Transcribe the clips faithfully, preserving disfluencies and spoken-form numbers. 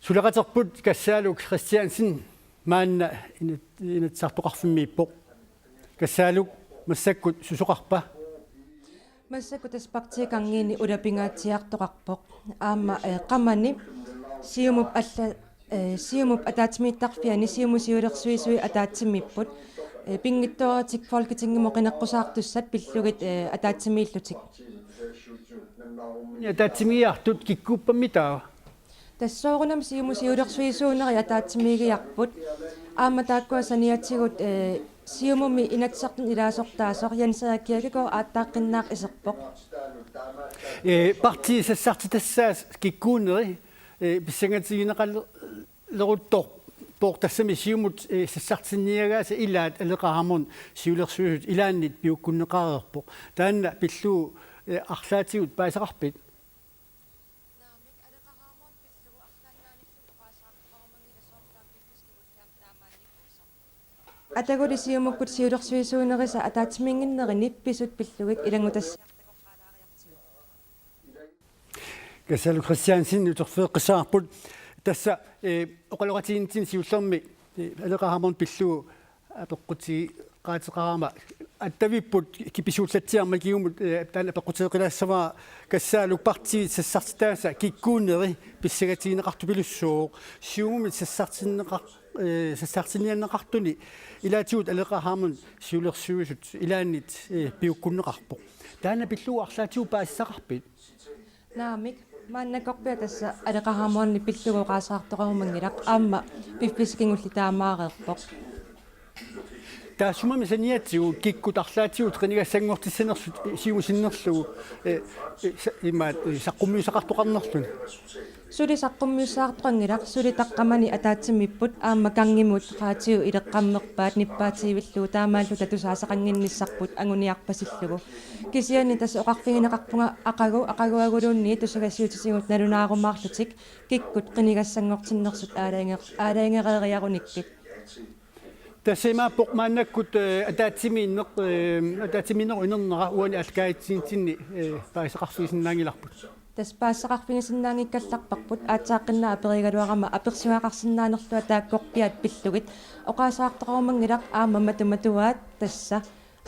Suleqaterput Kassaaluk Kristiansen maanna Inat-, Inatsisartoqarfimmiippoq. Kassaaluk, massakkut susoqarpa? Massakkut tassa partiit kangiinni ulapingaatsiartoqarpoq. Aamma, eh, qamani Siumup alla-, eh, Siumup ataatsimiittarfiani Siumut siulersuisui ataatsimiipput. Eh, pinngitsooratik Folketingimut qineqqusaartussat pillugit, eh, ataatsimiillutik. Ataatsimiiartut kikkuuppammi taava? Tassa soorunami Siumut siulersuisuunerit ataatsimiigiarput. Aamma taakkua saniatigut, eh, Siumumi Inatsisartuni ilaasortaasoq Jens Erik Kirkegaard aatsaaqqinnaaq iserpoq. Eh, partiit sassartitassaat kikkuunerit, eh, pissangatigineqaleruttorpoq, tassami Siumut, eh, sassartinniagaasa ilaat Aleqa Hammond siulersuisut ilaanniit piukkunneqareerpoq. Taanna pillugu, eh, arlaatigut paasisaqarpit? Ataguli Siumukkut siulersuisuunerisa ataatsimiinnginnerini pisut pillugit ilanngutassiaq takorlaalaariartigu. Kassaaluk Kristiansen uterfigeqqissaarput. Tassa, eh, oqaloqatigiinnitsinni siullermi, eh, Aleqa Hammond pillugu apeqqutigeqaateqarama attavipput kipisuullatsiarmat, kingumut, eh, taanna apeqquteeqqilaassavara. Kassaaluk, partiit sassartitaasa kikkuunerit pissangatigineqartupilussuuvoq. Siumumi sassartinneqar-, eh, sassartinnianneqartuni ilaatigut Aleqa Hammond siulersuisut ilaanniit, eh, piukkunneqarpoq. Taanna pillugu arlaatigut paasisaqarpit? Naamik, maannakkorpiaq tassa Aleqa Hammondi pillugu oqaaseqartoqarumanngilaq, aamma piffissaq kingulleq taamaareerpoq. Taassumami saniatigut kikkut arlaatigut qinigassanngortissanersut Siumup sinnerlugu, eh, eh, sa-, imaat, eh, saqqummiussaqartoqarnerluni? Suli saqqummiussaqartoqanngilaq, suli taqqamani ataatsimiipput, aamma gangimut radiu ileqqammerpaat nippaatiivillugu, taamaalluta tusaasaqannginnissarput anguniarpasillugu. Kisianni tassa oqarfigineqarpunga aqagu, aqaguaguluunniit tusagassiuutitigut nalunaarumaarlutik kikkut qinigassanngortinnersut aalajange-, aalajangereeriarunikkit. Tassa imaappoq maannakkut, eh, ataatsimiinneq, eh, ataatsimiinnerup inernera uani aallakaatitsinitsinni, eh, paasisaqarfigisinnaanngilarput. Tassa paasisaqarfigisinnaanngikkallarparput, aatsaaqqinnaaq aperigaluarama apersuaqarsinnaanerlunga taakkorpiaat pillugit oqaaseqartoqarumanngilaq, aamma matumatuaat tassa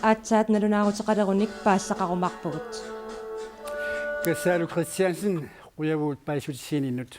aatsaat nalunaaruteqalerunik paasisaqarumaarpugut. Kassaaluk Kristiansen, qujavugut paasissutissiininnut.